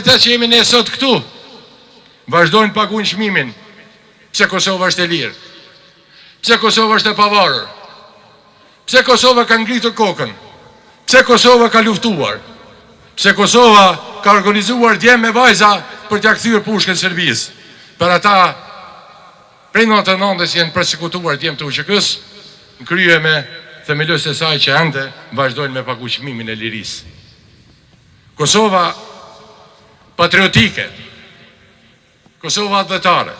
solidaritet që jemi ne sot këtu, vazhdojnë të paguajnë çmimin pse Kosova është e lirë, pse Kosova është e pavarur, pse Kosova ka ngritur kokën, pse Kosova ka luftuar, pse Kosova ka organizuar djem e vajza për t'ia kthyer pushkën Serbisë. Për ata Prej 99-ës janë persekutuar djem të UÇK-së, në krye me themeluesit e saj që ende vazhdojnë me pagu çmimin e lirisë. Kosova patriotike, Kosova atdhetare,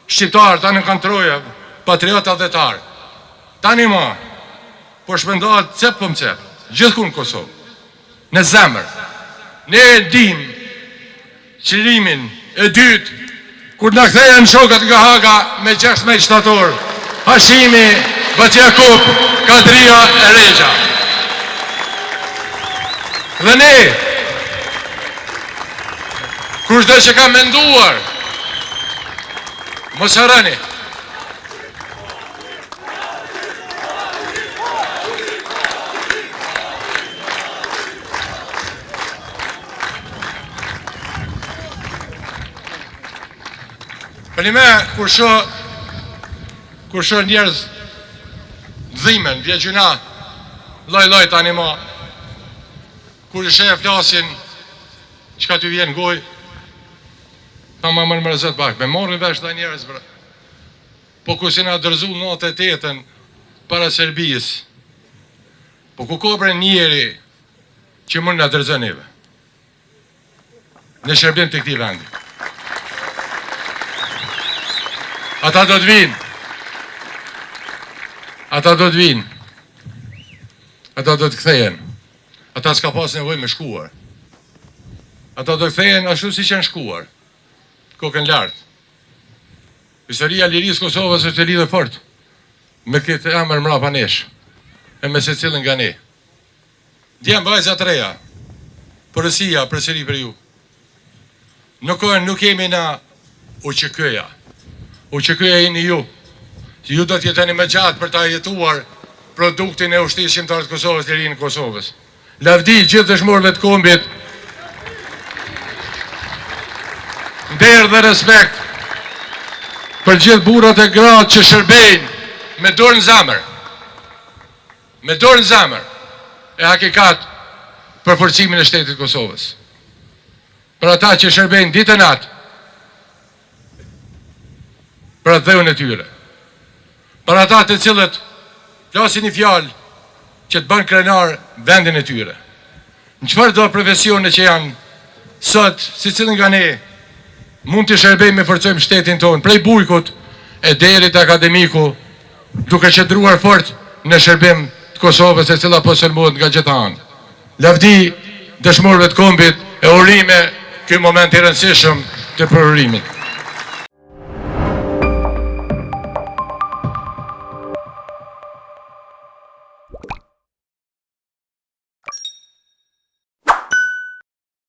shqiptarët anekënd trojeve, patriotë atdhetarë, tani ma po shpërndahet cep për cep, gjithkund në Kosovë. Në zemër. Ne e dimë çlirimin e dytë kur na kthehen shokët nga Haga me 16 shtator, Hashimi, Bac Jakup, Kadria e Rexha. Dhe ne, kushdo që ka menduar, mos harroni, Përnime, kur shoh, kur shoh njerëz dhimen, vjen gjynah, lloj lloj tani ma, kur i sheh flasin, çka t'ju vjen n'gojë, ta ma mërë mërzet pak, me marrin vesh dhe njerëz, bre. Po ku s'jena dorëzu 98-ën para Serbisë, po ku ka bre njeri që mund na dorëzon neve? Në shërbim të këtij vendi. Ata do të vinë. Ata do të vinë. Ata do të kthehen. Ata s'ka pas nevojë me shkuar. Ata do të kthehen ashtu siç janë shkuar. Kokën lart. Historia e lirisë Kosovës është e lidhur fort me këtë emër mrapa nesh e me secilin nga ne. Djem vajza të reja, porosia përsëri për ju. Nuk, nuk jemi na UÇK-ja. UÇK-ja jeni ju. Ju do të jetoni më gjatë për ta jetuar produktin e ushtrisë çlirimtare të Kosovës, lirinë e Kosovës. Lavdi gjithë dëshmorëve të kombit. Nder dhe respekt për gjithë burrat e gratë që shërbejnë me dorë në zemër. Me dorë në zemër e hakikat për forcimin e shtetit të Kosovës. Për ata që shërbejnë ditë e natë për atdheun e tyre. Për ata të cilët flasin një fjalë që të bën krenar vendin e tyre. Në çfarëdo profesione që janë sot, secili nga ne mund të shërbejmë e forcojmë shtetin tonë prej bujkut e deri te akademiku, duke qëndruar fort në shërbim të Kosovës e cila po sulmohet nga gjitha anët. Lavdi dëshmorëve të kombit e urime ky moment i rëndësishëm të përurimit.